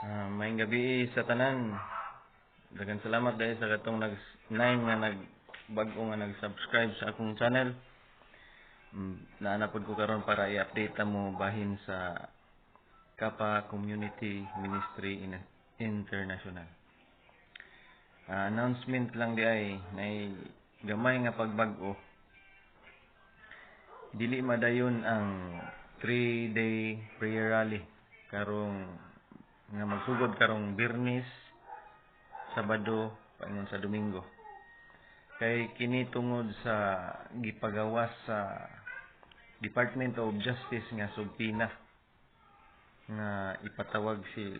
Maayong gabii sa tanan. Daghang salamat dahil sa katong nag 9 nga nag bag-o nga nag-subscribe sa akong channel. Naa na pod ko karon para i-update mo bahin sa Kapa Community Ministry International. Announcement lang diay, nay gamay nga pagbag-o. Dili madayon ang 3-day prayer rally karong nga magsugod karong Biyernes, Sabado, paingon sa Domingo. Kay kini tungod sa gipagawas sa Department of Justice nga subpoena nga ipatawag si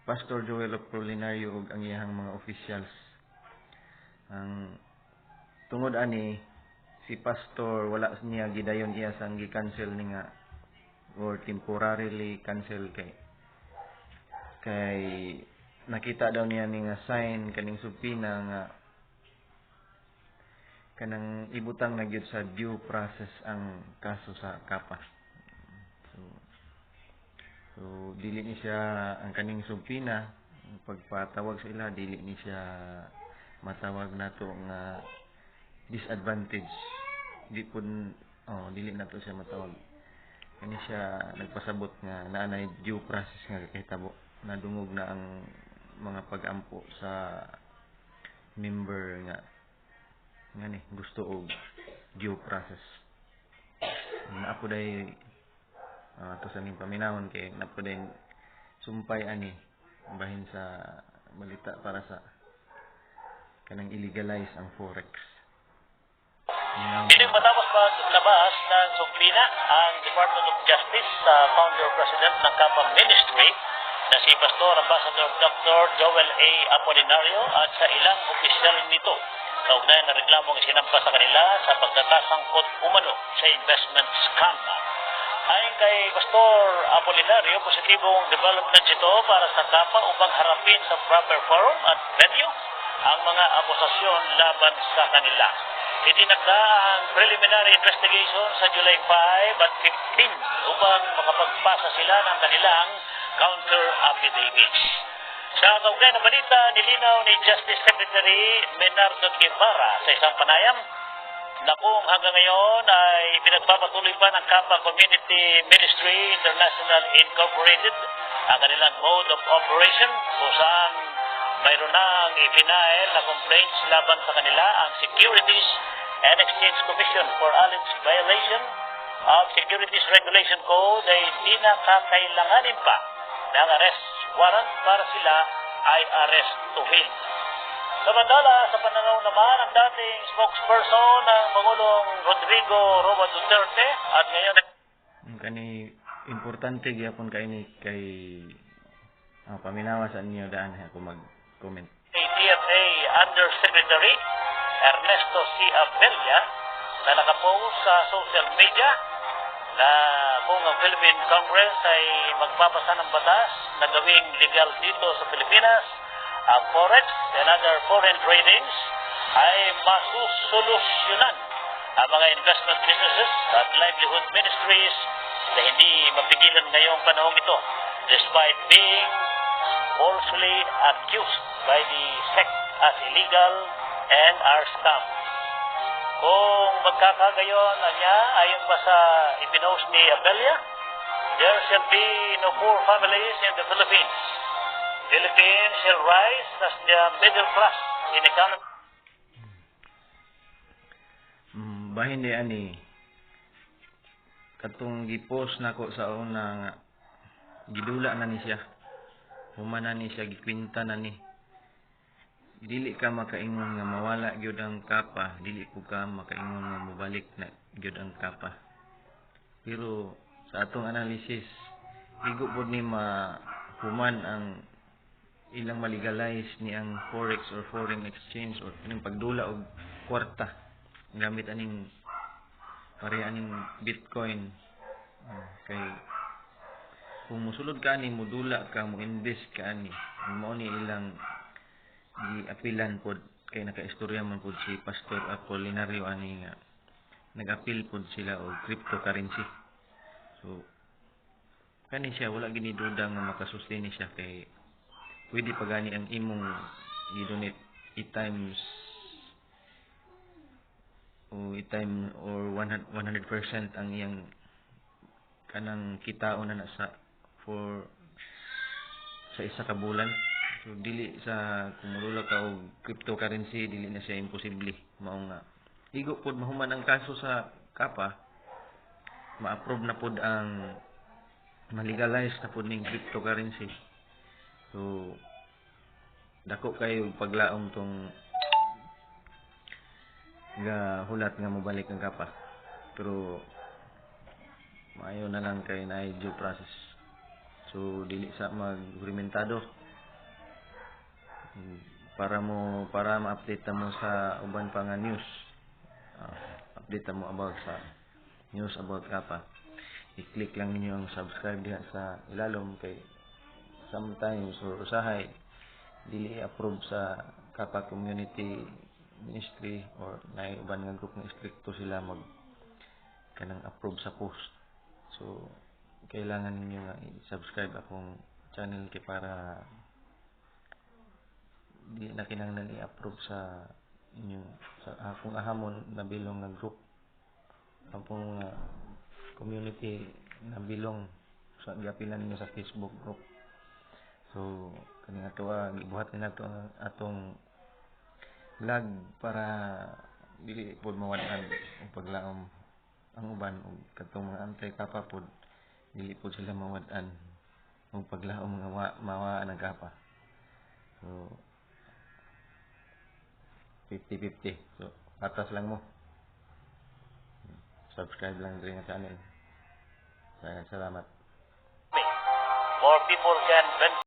Pastor Joel Apolinario ug ang iyahang mga officials. Ang tungod ani, si Pastor wala niya gidayon, iya sang gi-cancel ni nga or temporarily cancel kay nakita daw niya ni nga sign kaning subpoena nga kanang ibutang na gyud sa due process ang kaso sa Kapa. So dili ni siya ang kaning subpoena, pagpatawag sa ila, dili ni siya matawag nato nga disadvantage. Di pud, oh, dili nato siya matawag. Kani siya nagpasabot nga naa nay due process nga kahitabo. Nadungog na ang mga pag-ampo sa member nga ngani gusto og due process. Naa po day to sa ning paminawon kay naa po day sumpay ani bahin sa balita para sa kanang illegalize ang forex. Ito yung matapos maglabas ng subpoena ang Department of Justice sa founder president ng Kapa Ministry na si Pastor Ambassador Dr. Joel A. Apolinario at sa ilang opisyal nito, kaugnay ng reklamong isinampa sa kanila sa pagkakasangkot umano sa investment scam. Ayon kay Pastor Apolinario, positibong development ito para sa Kapa upang harapin sa proper forum at venue ang mga akusasyon laban sa kanila. Itinakda ang preliminary investigation sa July 5 at 15 upang makapagpasa sila ng kanilang counter affidavits. Sa kaugnay na balita, nilinaw ni Justice Secretary Menardo Guevarra sa isang panayam na kung hanggang ngayon ay pinagpapatuloy pa ng Kapa Community Ministry International Incorporated ang kanilang mode of operation, kung saan mayroon nang ipinile na complaints laban sa kanila ang Securities and Exchange Commission for alleged violation of Securities Regulation Code, ay di na kakailanganin pa ng arrest warrant para sila ay arestuhin. Samantala, sa pananaw naman ang dating spokesperson ng Pangulong Rodrigo Roa Duterte at ngayon Ang kani importante gyapon kay ni kay paminawa sa inyo daan ako mag-comment. Ay DFA Undersecretary Ernesto C. Abella na nakapost sa social media na kung ang Philippine Congress ay magpapasa ng batas na gawing legal dito sa Pilipinas ang forex and other foreign tradings, ay masusolusyonan ang mga investment businesses at livelihood ministries na hindi mapigilan ngayong panahong ito despite being falsely accused by the SEC as illegal and are scams. Kung magkakagayon, anya, ayon pa sa ipinost ni Abella, there shall be no poor families in the Philippines. Philippines shall rise as the middle class in economy. Bahin di ani katong gipost nako sa una nga gidula na ni siya. Human na ni siya, gikwinta na ni. Dili ka makaingon nga mawala gyud ang Kapa, dili po ka makaingon nga mobalik na gyud ang Kapa. Pero sa atong analysis, igo pod ni mahuman ang ilang malegalize ni ang forex or foreign exchange or kaning pagdula og kwarta gamit aning pareha aning Bitcoin. Kay kung musulod ka ani, mudula ka, mo invest ka ani, mao ni ilang giapilan pod kay nakaistorya man pod si Pastor Apolinario ani nga nag-apil pod sila og cryptocurrency. So Kani siya, wala gini duda nga makasustain ni siya kay pwede pa gani ang imong i-donate i-times o i-time or 100% ang iyang kanang kitaon na na sa for sa isa ka bulan. So dili sa kumulula ka og cryptocurrency, dili na siya imposible. Mao nga igo pod mahuman ang kaso sa KAPA, ma-approve na pod ang ma-legalize na pod ning cryptocurrency. So dako kayo paglaom tong ga hulat nga mobalik ang KAPA, pero maayo na lang kay naay due process, so dili sa maghuramentado. Para ma-update mo sa uban pa nga news, update mo about sa news about KAPA, i-click lang ninyo ang subscribe diha sa ilalom kay sometimes or usahay dili i-approve sa KAPA Community Ministry or naay uban nga group nga strikto sila mag kanang approve sa post. So kailangan ninyo nga i-subscribe akong channel kay para di na kinahanglan i-approve sa inyong sa akong ahamon na belong nga group, akong nga community na belong sa giapilan ninyo sa Facebook group. So kani ato gibuhat ni nato ang atong vlog para dili pod mawad-an og paglaom ang uban ug kadtong mga anti-KAPA pod, dili pod sila mawad-an og paglaom nga mawaan ang KAPA. So 50-50, so patas lang mo, subscribe lang diri nga channel. Salamat. More people can benefit.